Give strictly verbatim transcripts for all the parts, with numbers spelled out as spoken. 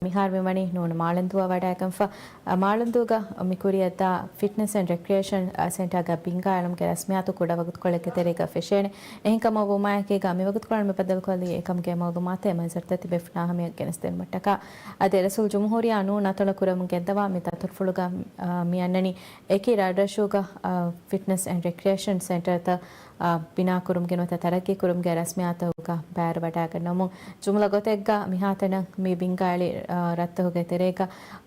މިހާރު މިވަނީ ނޫނު މާޅެންދޫއަށް ވަޑައިގެންފަ. އަ، މާޅެންދޫގަ މި ކުރިއަށްދާ ފިޓްނަސް އެންޑް ރެކްރިއޭޝަން، އަ، ސެންޓާގަ ބިންގާ އެޅުމުގެ ރަސްމިއްޔާތު ކުޑަ ވަގުތުކޮޅެއްގެ ތެރޭގަ ފެށޭނެ. އެހެންކަމަށް ވުމާއެކީގަ މިވަގުތުކޮޅަށް މި ބައްދަލުކޮށްލީ އެކަމުގެ މައުލޫމާތެއް މަންޒަރުތައް ތިބޭފުޅުންނާ ހަމަޔަށް ގެނެސްދިނުމަށްޓަކާ. އަދި ރައީސުލްޖުމްހޫރިއްޔާ ނޫން އަތޮޅަށް ކުރަމުން ގެންދަވާ މި ދަތުރުފުޅުގަ، އަ، މި އަންނަނީ އެކި ރަށްރަށުގަ، އަ، ފިޓްނަސް އެންޑް ރެކްރިއޭޝަން ސެންޓަރތައް، އަ، ބިނާކުރުމުގެ ނުވަތަ ތަރައްގީކުރުމުގެ ރަސްމިއްޔާތުގަ ބައިވެރިވަޑައިގަންނަވަމުން. ޖުމްލަ ގޮތެއްގަ މިހާތަނަށް މި ބިންގާ އެޅި، އަ، ރަށްތަކުގެ ތެރޭގަ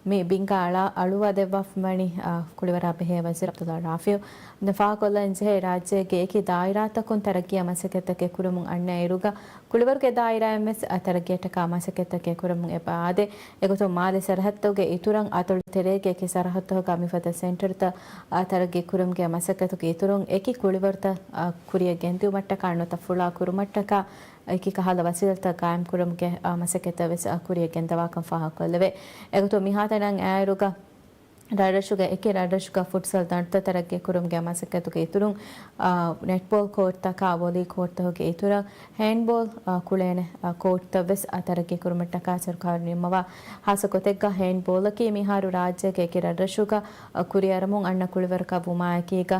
މި ބިންގާ އަޅާ އަޅުވާ ދެއްވާފަ ވަނީ، އަ، ކުޅިވަރާ ބެހޭ ވަޒީރު ޢަބްދުﷲ ރާފިޢު. ދެން ފާހަގަކޮށްލަން ޖެހޭ ރާއްޖޭގެ އެކި ދާއިރާތަކުން ތަރައްގީއަށް މަސައްކަތްތަކެއް ކުރަމުން އަންނަ އިރުގަ، ކުޅިވަރުގެ ދާއިރާއިން ވެސް، އަ، ތަރައްގީއަށްޓަކާ މަސައްކަތްތަކެއް ކުރަމުން އެބަ އާދޭ. އެގޮތުން މާލެ ސަރަހައްދުގެ އިތުރަށް އަތޮޅު ތެރޭގެ އެކި ސަރަހައްދުތަކުގަ މިފަދަ ސެންޓަރތައް، އަ، ތަރައްގީ ކުރުމުގެ މަސައްކަތުގެ އިތުރުން އެކި ކުޅިވަރުތައް، އަ، ކުރިއަށް ގެންދިއުމަށްޓަކާ ނުވަތަ ފުޅާ ކުރުމަށްޓަކާ އެކި ކަހަލަ ވަސީލަތްތައް ގާއިމް ކުރުމުގެ، އަ، މަސައްކަތްތައް ވެސް، އަ، ކުރިއަށް ގެންދަވާކަން ފާހަގަކޮށްލެވޭ. އެގޮތުން މިހާތަނަށް އައިރުގަ ރަށްރަށުގެ އެކި ރަށްރަށުގަ ފުޓްސަލް ދަނޑުތައް ތަރައްގީ ކުރުމުގެ މަސައްކަތުގެ އިތުރުން، އާ، ނެޓްބޯލް ކޯޓްތަކާ ވޮލީ ކޯޓްތަކުގެ އިތުރަށް ހޭންޑްބޯލް، އާ، ކުޅޭނެ، އާ، ކޯޓްތައް ވެސް، އާ، ތަރައްގީ ކުރުމަށްޓަކާ ސަރުކާރުން ނިންމަވާ. ހާއްސަ ގޮތެއްގަ ހޭންޑްބޯލަކީ މިހާރު ރާއްޖޭގެ އެކި ރަށްރަށުގަ، އާ، ކުރިއަރަމުން އަންނަ ކުޅިވަރަކަށް ވުމާއެކީގަ،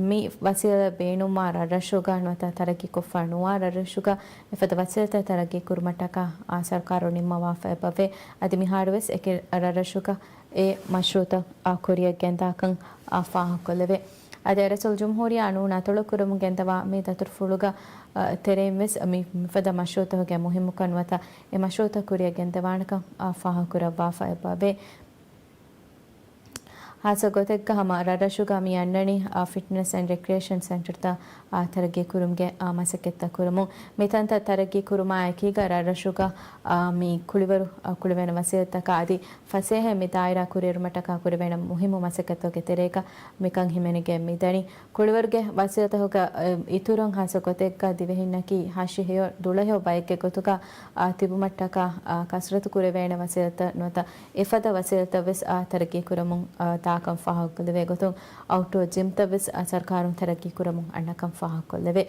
މި ވަސީލަތް ބޭނުންވާ ރަށްރަށުގަ ނުވަތަ ތަރައްގީކޮށްފަ ނުވާ ރަށްރަށުގަ އެފަދަ ވަސީލަތެއް ތަރައްގީ ކުރުމަށްޓަކާ، އާ، ސަރުކާރުން ނިންމަވާފަ އެބަވޭ. އަދި މިހާރު ވެސް އެކި ރަށްރަށުގަ އެ މަޝްރޫޢުތައް، އާ، ކުރިއަށް ގެންދާކަން، އާ، ފާހަގަކޮށްލެވޭ. އަދި ރައީސުލްޖުމްހޫރިއްޔާ ނޫން އަތޮޅު ކުރަމުން ގެންދަވާ މި ދަތުރުފުޅުގަ، އާ، ތެރެއިން ވެސް މި މިފަދަ މަޝްރޫޢުތަކުގެ މުހިއްމުކަން ނުވަތަ އެ މަޝްރޫޢުތައް ކުރިއަށް ގެންދަވާނެކަން، އާ، ފާހަގަކުރައްވާފަ އެބަވޭ. ހާއްސަ ގޮތެއްގަ ހަމަ ރަށްރަށުގަ މި އަންނަނީ، އާ، ފިޓްނަސް އެންޑް ރެކްރިއޭޝަން ސެންޓަރތައް، އާ، ތަރައްގީ ކުރުމުގެ، އާ، މަސައްކަތްތައް ކުރަމުން. މި ތަންތައް ތަރައްގީ ކުރުމާ އެކީގަ ރަށްރަށުގަ، އާ، މި ކުޅިވަރު، އާ، ކުޅެވޭނެ ވަސީލަތްތަކާ އަދި ފަސޭހައިން މި ދާއިރާ ކުރިއެރުމަށްޓަކާ ކުރެވޭނެ މުހިއްމު މަސައްކަތްތަކުގެ ތެރޭގަ މިކަން ހިމެނިގެން މިދަނީ. ކުޅިވަރުގެ ވަސީލަތްތަކުގެ، އެ، އިތުރުން ހާއްސަ ގޮތެއްގަ ދިވެހިންނަކީ ހަށި ހެޔޮ ދުޅަހެޔޮ ބައެއްގެ ގޮތުގަ، އާ، ތިބުމަށްޓަކާ، އާ، ކަސްރަތު ކުރެވޭނެ ވަސީލަތްތައް ނުވަތަ އެފަދަ ވަސީލަތްތައް ވެސް، އާ، ތަރައްގީ ކުރަމުން، އާ، ދާކަން ފާހަގަކޮށްލެވޭ ގޮތުން އައުޓްޑޯ ޖިމްތައް ވެސް، އާ، ސަރުކާރުން ތަރައްގީ ކުރަމުން އަންނަކަން ފާހަގަކޮށްލެވޭ.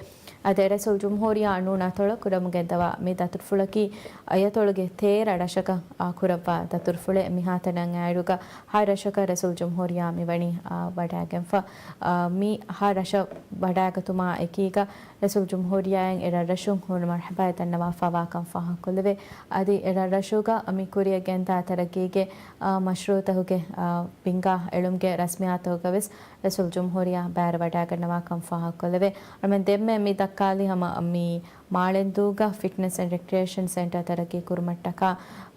އަދި ރައީސުލްޖުމްހޫރިއްޔާ ނޫން އަތޮޅަށް ކުރަމުން ގެންދަވާ މި ދަތުރުފުޅަކީ އައިއަތޮޅުގެ ތޭރަ ރަށަކަށް، އާ، ކުރައްވާ ދަތުރުފުޅެއް. މިހާތަނަށް އައިރުގަ ހަ ރަށަކަށް ރައީސުލްޖުމްހޫރިއްޔާ މިވަނީ، އާ، ވަޑައިގެންފަ. އާ، މި ހަ ރަށަށް ވަޑައިގަތުމާ އެކީގަ ރައީސުލްޖުމްހޫރިއްޔާއަށް އެ ރަށްރަށުން ހުން މަރުޙަބާއެއް ދަންނަވާފަވާކަން ފާހަގަކޮށްލެވޭ. އަދި އެ ރަށްރަށުގަ މި ކުރިއަށް ގެންދާ ތަރައްގީގެ، އާ، މަޝްރޫޢުތަކުގެ، އާ، ބިންގާ އެޅުމުގެ ރަސްމިއްޔާތުގަ ވެސް ރައީސުލްޖުމްހޫރިއްޔާ ބައިވެރިވަޑައިގަންނަވާކަން ފާހަގަކޮށްލެވޭ. އަޅުމެން ދެންމެ މި ދައްކާލީ ހަމަ މި މާޅެންދޫގަ ފިޓްނަސް އެންޑް ރެކްރިއޭޝަން ސެންޓަރ ތަރައްގީ ކުރުމަށްޓަކާ،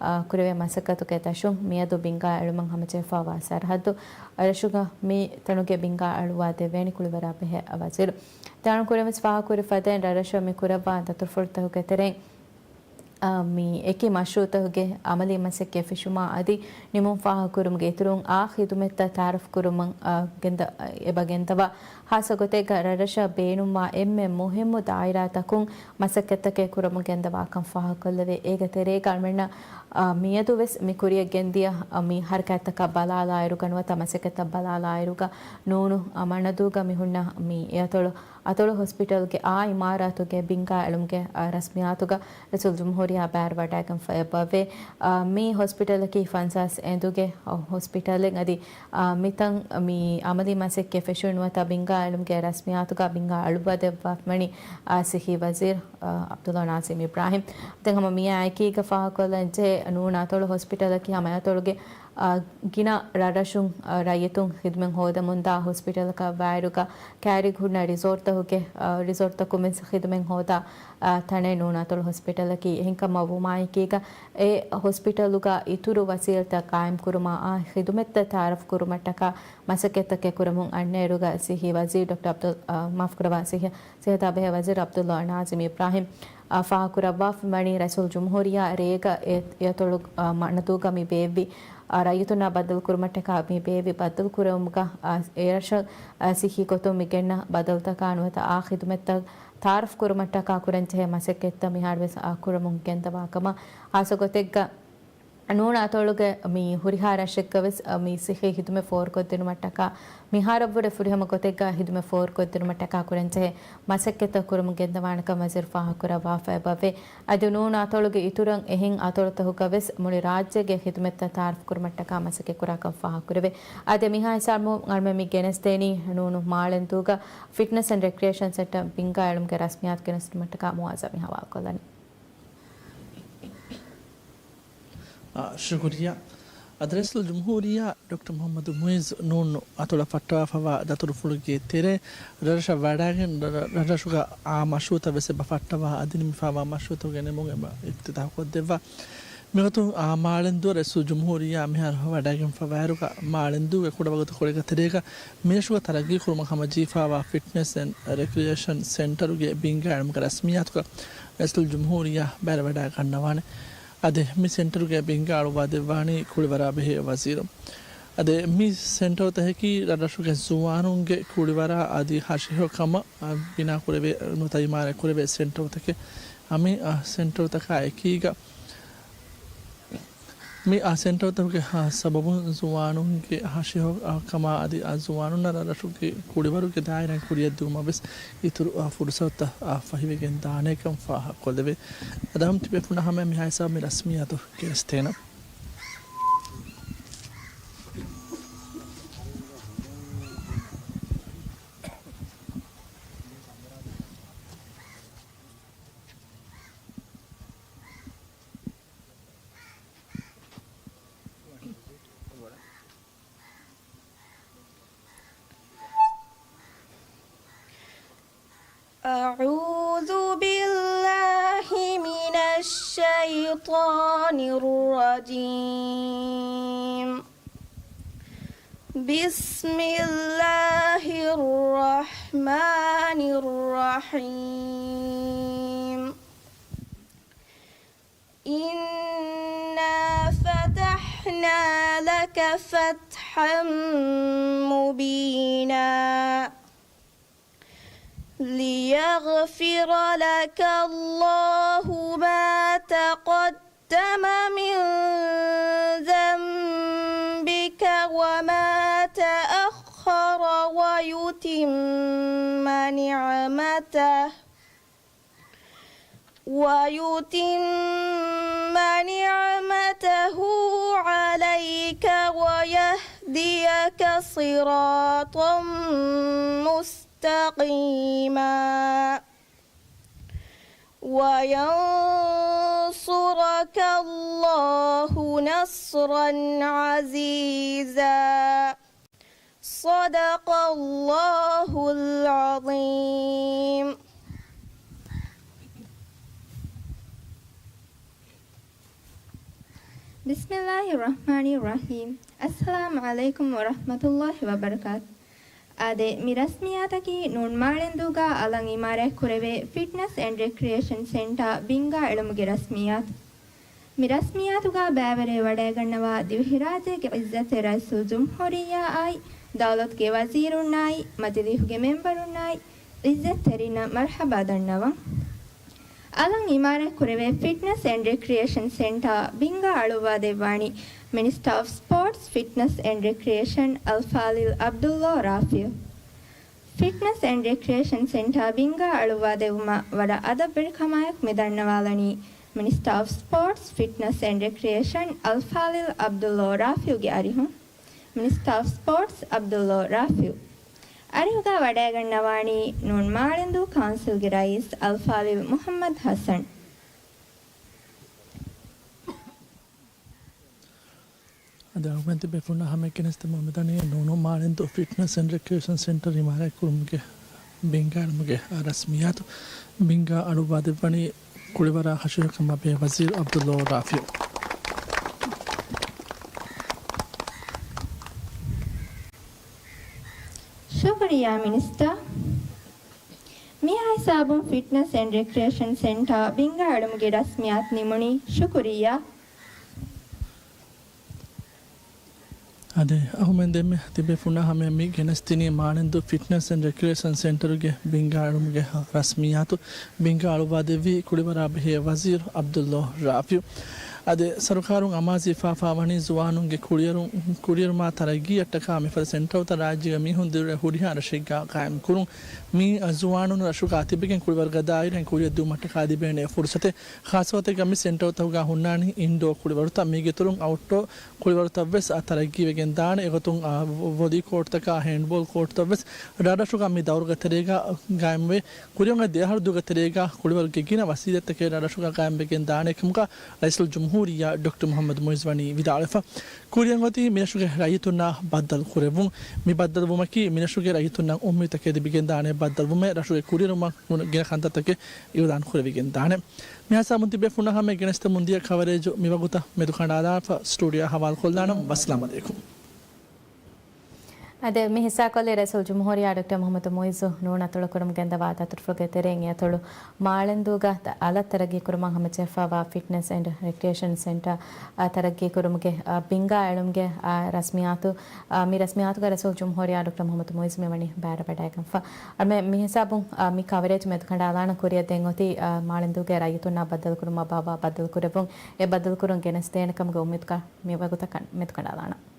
އާ، ކުރެވޭ މަސައްކަތުގެ ދަށުން މިއަދު ބިންގާ އެޅުމަށް ހަމަޖެހިފަވާ ސަރަހައްދު ރަށުގަ މި ތަނުގެ ބިންގާ އަޅުވާ ދެވޭނެ ކުޅިވަރާ ބެހޭ ވަޒީރު. ދާނު ކުރިން ވެސް ފާހަގަކުރި ފަދައިން ރަށްރަށަށް މި ކުރައްވާ ދަތުރުފުޅުތަކުގެ ތެރެއިން، އާ، މި އެކި މަޝްރޫޢުތަކުގެ އަމަލީ މަސައްކަތް ފެށުމާ އަދި ނިމުން ފާހަގަކުރުމުގެ އިތުރުން އާ ޚިދުމަތްތައް ތައާރަފް ކުރުމަށް، އާ، ގެންދަ-، އެބަ ގެންދަވާ ހާއްސަ ގޮތެއްގަ ރަށްރަށަށް ބޭނުންވާ އެންމެ މުހިއްމު ދާއިރާތަކުން މަސައްކަތްތަކެއް ކުރަމުން ގެންދަވާކަން ފާހަގަކޮށްލެވޭ. އޭގެ ތެރޭގަ އަޅުމެންނަށް، އާ، މިއަދު ވެސް މި ކުރިއަށް ގެންދިޔަ، އާ، މި ހަރަކާތްތަކަށް ބަލާލާއިރުގަ ނުވަތަ މަސައްކަތްތައް ބަލާލާއިރުގަ ނޫނު، އާ، މަނަދޫގަ މި ހުންނަ މި އެއަތޮޅު އަތޮޅު ހޮސްޕިޓަލްގެ އާ އިމާރާތުގެ ބިންގާ އެޅުމުގެ، އާ، ރަސްމިއްޔާތުގަ ރައީސުލްޖުމްހޫރިއްޔާ ބައިވެރިވަޑައިގެންފަ އެބަވޭ. އާ، މި ހޮސްޕިޓަލަކީ ފަންސާސް އެނދުގެ، އާ، ހޮސްޕިޓަލެއް. އަދި، އާ، މިތަން މި އަމަލީ މަސައްކަތް ފެށުން ނުވަތަ ބިންގާ އެޅުމުގެ ރަސްމިއްޔާތުގަ ބިންގާ އަޅުއްވަ ދެއްވާފަ ވަނީ، އާ، ސިއްހީ ވަޒީރު، އާ، ޢަބްދުﷲ ނާޒިމް އިބްރާހިމް. ދެން ހަމަ މިއާ އެކީގަ ފާހަގަކޮށްލަން ޖެހޭ ނޫން އަތޮޅު ހޮސްޕިޓަލަކީ ހަމަ އެއަތޮޅުގެ އާ، ގިނަ ރަށްރަށުން، އާ، ރައްޔިތުން ޚިދުމަތް ހޯދަމުންދާ ހޮސްޕިޓަލަކަށް ވާއިރުގަ ކައިރިގަ ހުންނަ ރިސޯޓްތަކުގެ، އާ، ރިސޯޓްތަކުން ވެސް ޚިދުމަތް ހޯދާ، އާ، ތަނެއް ނޫން އަތޮޅު ހޮސްޕިޓަލަކީ. އެހެންކަމަށް ވުމާއެކީގަ އެ ހޮސްޕިޓަލުގަ އިތުރު ވަސީލަތްތައް ގާއިމްކުރުމަށް އާ ޚިދުމަތްތައް ތައާރަފް ކުރުމަށްޓަކާ މަސައްކަތްތަކެއް ކުރަމުން އަންނައިރުގަ ސިއްހީ ވަޒީރު ޑޮކްޓަރ ޢަބްދުލް، އާ، މާފުކުރައްވާ، ސިއްހީ ސިހަތާ ބެހޭ ވަޒީރު ޢަބްދުﷲ ނާޒިމް އިބްރާހިމް، އާ، ފާހަގަކުރައްވާފަ ވަނީ ރައީސުލްޖުމްހޫރިއްޔާ ރޭގަ އެ، އެއަތޮޅު، އާ، މަނަދޫގަ މި ބޭއްވި، އާ، ރައްޔިތުންނާ ބައްދަލުކުރުމަށްޓަކާ މި ބޭއްވި ބައްދަލުކުރުމުގަ، އާ، އެރަށަށް، އާ، ސިއްހީ ގޮތުން މި ގެންނަ ބަދަލުތަކާ ނުވަތަ އާ ޚިދުމަތްތައް ތައާރަފް ކުރުމަށްޓަކާ ކުރަންޖެހޭ މަސައްކަތްތައް މިހާރުވެސް، އާ، ކުރަމުން ގެންދަވާކަމަށް ހާއްސަ ގޮތެއްގަ ނޫނު އަތޮޅުގެ މި ހުރިހާ ރަށެއްގަވެސް މި ސިއްހީ ހިދުމަތް ފޯރުކޮށްދިނުމަށްޓަކާ، މިހާރަށްވުރެ ފުރިހަމަ ގޮތެއްގަ ހިދުމަތް ފޯރުކޮށްދިނުމަށްޓަކާ ކުރަންޖެހޭ މަސައްކަތްތައް ކުރަމުން ގެންދަވާނެކަން ވަޒީރު ފާހަގަކުރައްވާފައި އެބަވޭ. އަދި ނޫނު އަތޮޅުގެ އިތުރަށް އެހެން އަތޮޅުތަކުގަވެސް މުޅި ރާއްޖޭގެ ހިދުމަތްތައް ތައާރަފް ކުރުމަށްޓަކާ މަސައްކަތް ކުރާކަން ފާހަގަކުރެވޭ. އަދި މިހާ ހިސާބުން އަޅުމެން މި ގެނެސްދޭނީ ނޫނު މާޅެންދޫގަ ފިޓްނަސް އެންޑް ރެކްރިއޭޝަން ސެންޓަރ ބިންގާ އެޅުމުގެ ރަސްމިއްޔާތު ގެނެސްދިނުމަށްޓަކާ. މުއާޒާ މި ހަވާލުކޮށްލަނީ. އާ، ޝުކުރިއްޔާ. އަދި ރައީސުލްޖުމްހޫރިއްޔާ ޑޮކްޓަރ މުޙައްމަދު މުޢިއްޒު ނޫން އަތޮޅަށް ފައްޓަވާފައިވާ ދަތުރުފުޅުގެ ތެރޭ ރަށްރަށަށް ވަޑައިގެން، ރަ-، ރަށްރަށުގަ އާ މަޝްރޫޢުތައް ވެސް އެބަ ފައްޓަވާ އަދި ނިމިފައިވާ މަޝްރޫޢުތަކުގެ ނިމުމުން އެބަ އިފްތިތާޙު ކޮށްދެއްވާ. މިގޮތުން އާ މާޅެންދޫ ރައީސުލްޖުމްހޫރިއްޔާ މިހާރު ވަޑައިގެންފަވާއިރުގަ މާޅެންދޫގެ ކުޑަވަގުތު ކޮޅެއްގެ ތެރޭގަ މިރަށުގަ ތަރައްގީ ކުރުމަށް ހަމަޖެހިފައިވާ ފިޓްނަސް އެންޑް ރެކްރިއޭޝަން ސެންޓަރުގެ ބިންގާ އެޅުމުގެ ރަސްމިއްޔާތުގަ ރައީސުލްޖުމްހޫރިއްޔާ ބައިވެވަޑައިގަންނަވާނެ. އަދި މި ސެންޓަރުގެ ބިންގާ އަޅުއްވާ ދެއްވާނީ ކުޅިވަރާ ބެހޭ ވަޒީރު. އަދި މި ސެންޓަރުތަކަކީ ރަށްރަށުގެ ޒުވާނުންގެ ކުޅިވަރާ އަދި ހަށިހަކަމަށް ބިނާކުރެވޭ ނުވަތަ އިމާރާތް ކުރެވޭ ސެންޓަރުތަކެއް. އަ، މި، އަ، ސެންޓަރުތަކާ އެކީގަ މި، އާ، ސެންޓަރުތަކުގެ، އާ، ސަބަބުން ޒުވާނުންގެ ހަށިހަކަމާ އަދި، އާ، ޒުވާނުންނަށް ރަށްރަށުގެ ކުޅިވަރުގެ ދާއިރާއިން ކުރިއަށްދިއުމަށް ވެސް އިތުރު، އާ، ފުރުސަތުތައް، އާ، ފަހިވެގެން ދާނެކަން ފާހަގަކޮށްލެވޭ. އަދި ހަމަ ތިބޭފުޅުންނަށް ހަމައަށް މިހާ ހިސާބުން މި ރަސްމިއްޔާތު ގެނެސްދޭނަން. أعوذ بالله من الشيطان الرجيم. بسم الله الرحمن الرحيم. إنا فتحنا لك فتحا مبينا ليغفر لك الله ما تقدم من ذنبك وما تأخر ويتم نعمته ويتم نعمته عليك ويهديك صراطا مستقيما وينصرك الله نصرا عزيزا. صدق الله العظيم. بسم الله الرحمن الرحيم. السلام عليكم ورحمة الله وبركاته. އާދެ، މި ރަސްމިއްޔާތަކީ ނޫން މާޅެންދޫގަ އަލަށް އިމާރާތްކުރެވޭ ފިޓްނަސް އެންޑް ރެކްރިއޭޝަން ސެންޓާ ބިންގާ އެޅުމުގެ ރަސްމިއްޔާތު. މި ރަސްމިއްޔާތުގަ ބައިވެރިވެވަޑައިގަންނަވާ ދިވެހިރާއްޖޭގެ ޢިއްޒަތްތެރި ރައީސުލްޖުމްހޫރިއްޔާއާއި، ދައުލަތުގެ ވަޒީރުންނާއި، މަޖިލީހުގެ މެމްބަރުންނާއި، ޢިއްޒަތްތެރިންނަށް މަރްޙަބާ ދަންނަވަން. އަލަށް އިމާރާތްކުރެވޭ ފިޓްނަސް އެންޑް ރެކްރިއޭޝަން ސެންޓާ ބިންގާ އަޅުއްވާ ދެއްވާނީ މިނިސްޓާ އޮފް ސްޕޯޓްސް، ފިޓްނަސް އެންޑް ރެކްރިއޭޝަން އަލްފާޟިލް ޢަބްދުﷲ ރާފިޢު. ފިޓްނަސް އެންޑް ރެކްރިއޭޝަން ސެންޓާ ބިންގާ އަޅުއްވާ ދެއްވުމަށް ވަރަށް އަދަބުވެރިކަމާއެކު މި ދަންނަވާލަނީ މިނިސްޓާ އޮފް ސްޕޯޓްސް، ފިޓްނަސް އެންޑް ރެކްރިއޭޝަން އަލްފާޟިލް ޢަބްދުﷲ ރާފިޢުގެ އަރިހުން. މިނިސްޓާ އޮފް ސްޕޯޓްސް ޢަބްދުﷲ ރާފިޢު. އަރިހުގަ ވަޑައިގަންނަވާނީ ނޫން މާޅެންދޫ ކައުންސިލްގެ ރައީސް އަލްފާޟިލް މުޙައްމަދު ޙަސަން. އަދި އަޅުގަނޑު ތިބޭފުޅުންނަށް ހަމައަށް ގެނެސްދެމުން މިދަނީ ނޫނު މާޅެންދޫ ފިޓްނަސް އެންޑް ރެކްރިއޭޝަން ސެންޓަރ އިމާރާތްކުރުމުގެ ބިންގާ އެޅުމުގެ ރަސްމިއްޔާތު. ބިންގާ އަޅުއްވާ ދެއްވަނީ ކުޅިވަރާ ހަށިހަކަމާ ބެހޭ ވަޒީރު ޢަބްދުﷲ ރާފިޢު. ޝުކުރިއްޔާ މިނިސްޓަރ. މިހާ ހިސާބުން ފިޓްނަސް އެންޑް ރެކްރިއޭޝަން ސެންޓާ ބިންގާ އެޅުމުގެ ރަސްމިއްޔާތު ނިމުނީ. ޝުކުރިއްޔާ. އާދެ، އަހުމެން ދެންމެ ތިބޭފުޅުންނަށް ހަމައަށް މި ގެނެސްދިނީ މާޅެންދޫ ފިޓްނަސް އެންޑް ރެކްރިއޭޝަން ސެންޓަރުގެ ބިންގާ އެޅުމުގެ ރަސްމިއްޔާތު. ބިންގާ އަޅުއްވާ ދެއްވީ ކުޅިވަރާ ބެހޭ ވަޒީރު ޢަބްދުﷲ ރާފިޢު. އަދި ސަރުކާރުން އަމާޒުވެފާފާ ވަނީ ޒުވާނުންގެ ކުޅިއަރު، ކުޅިއެރުމާ ތަރައްގީއަށްޓަކާ މިފަދަ ސެންޓަރުތައް ރާއްޖޭގެ މީހުން ދިރިއުޅޭ ހުރިހާ ރަށެއްގަ ގާއިމްކުރުން. މި ޒުވާނުން ރަށުގަ ތިބެގެން ކުޅިވަރުގަ ދާއިރު ކުޅިއަށް ދިއުމަށްޓަކާ ލިބޭނެ ފުރުސަތެއް. ޚާއްޞަކޮށް މި ސެންޓަރުތަކުގަ ހުންނާނީ އިންޑޯ ކުޅިވަރުތައް. މީގެއިތުރުން އައުޓްޑޯ ކުޅިވަރުތައްވެސް ތަރައްގީވެގެން ދާނެ. އެގޮތުން ވޮލީ ކޯޓްތަކާ ހޭންޑްބޯލް ކޯޓްތައްވެސް ރަށްރަށުގަ މި ދައުރުގެ ތެރޭގަ ގާއިމުވޭ. ކުރިއަށް ދެއަހަރު ދުވަހުގެ ތެރޭގަ ކުޅިވަރުގެ ގިނަ ވަސީލަތްތަކެއް ރަށްރަށުގަ ގާއިމްވެގެން ދާނެ ކަމުގަ ރައީސުލްޖުމްހޫރިއްޔާ ޑޮކްޓަރ މުޙައްމަދު މުޢިއްޒު ވަނީ ވިދާޅުވެފަ. ކުރިއަށް އޮތީ މިރަށުގެ ރައްޔިތުންނާ ބައްދަލު ކުރެއްވުން. މި ބައްދަލުވުމަކީ މިރަށުގެ ރައްޔިތުންނަށް އުއްމީދުތަކެއް ލިބިގެންދާނެ ބައްދަލުވުމެއް. ރަށުގެ ކުރިއެރުމަށް ގިނަ ކަންތައްތަކެއް އިއުލާން ކުރެވިގެންދާނެ. މިހިސާބުން ތިބޭފުޅުންނާ ހަމައަށް ގެނެސްދެމުންދިޔަ ކަވަރޭޖު މިވަގުތަށް މެދުކަނޑާލާފަ. ސްޓޫޑިއޯއާ ހަވާލުކޮށްލާނަން. ވައްސަލާމް އަލައިކުމް. އަދި މި ހިއްސާކޮށްލީ ރައީސުލްޖުމްހޫރިއްޔާ ޑޮކްޓަރ މުޙައްމަދު މުޢިއްޒު. ނޫން އަތޮޅު ކުރަމުން ގެންދަވާ ދަތުރުފުޅުގެ ތެރެއިން އެ އަތޮޅު މާޅެންދޫގަ އަލަށް ތަރައްގީ ކުރުމަށް ހަމަޖެހިފައިވާ ފިޓްނެސް އެންޑް ރެކްރިއޭޝަން ސެންޓަރ ތަރައްގީ ކުރުމުގެ ބިންގާ އެޅުމުގެ ރަސްމިއްޔާތު، މި ރަސްމިއްޔާތުގަ ރައީސުލްޖުމްހޫރިއްޔާ ޑޮކްޓަރ މުޙައްމަދު މުޢިއްޒު މިވަނީ ބައިވެވަޑައިގެންފަ. އަދި މި ހިސާބުން މި ކަވަރޭޖު މެދުކަނޑާލާނަން. ކުރިއަށް ދެން އޮތީ މާޅެންދޫގެ ރައްޔިތުންނާ ބައްދަލުކުރުމަށް ބާއްވާ ބައްދަލުކުރެއްވުން. އެ ބައްދަލުކުރުން ގެނެސްދޭނެ ކަމުގެ އުއްމީދުގަ މިވަގުތަކަށް މެދުކަނޑާލާނަން.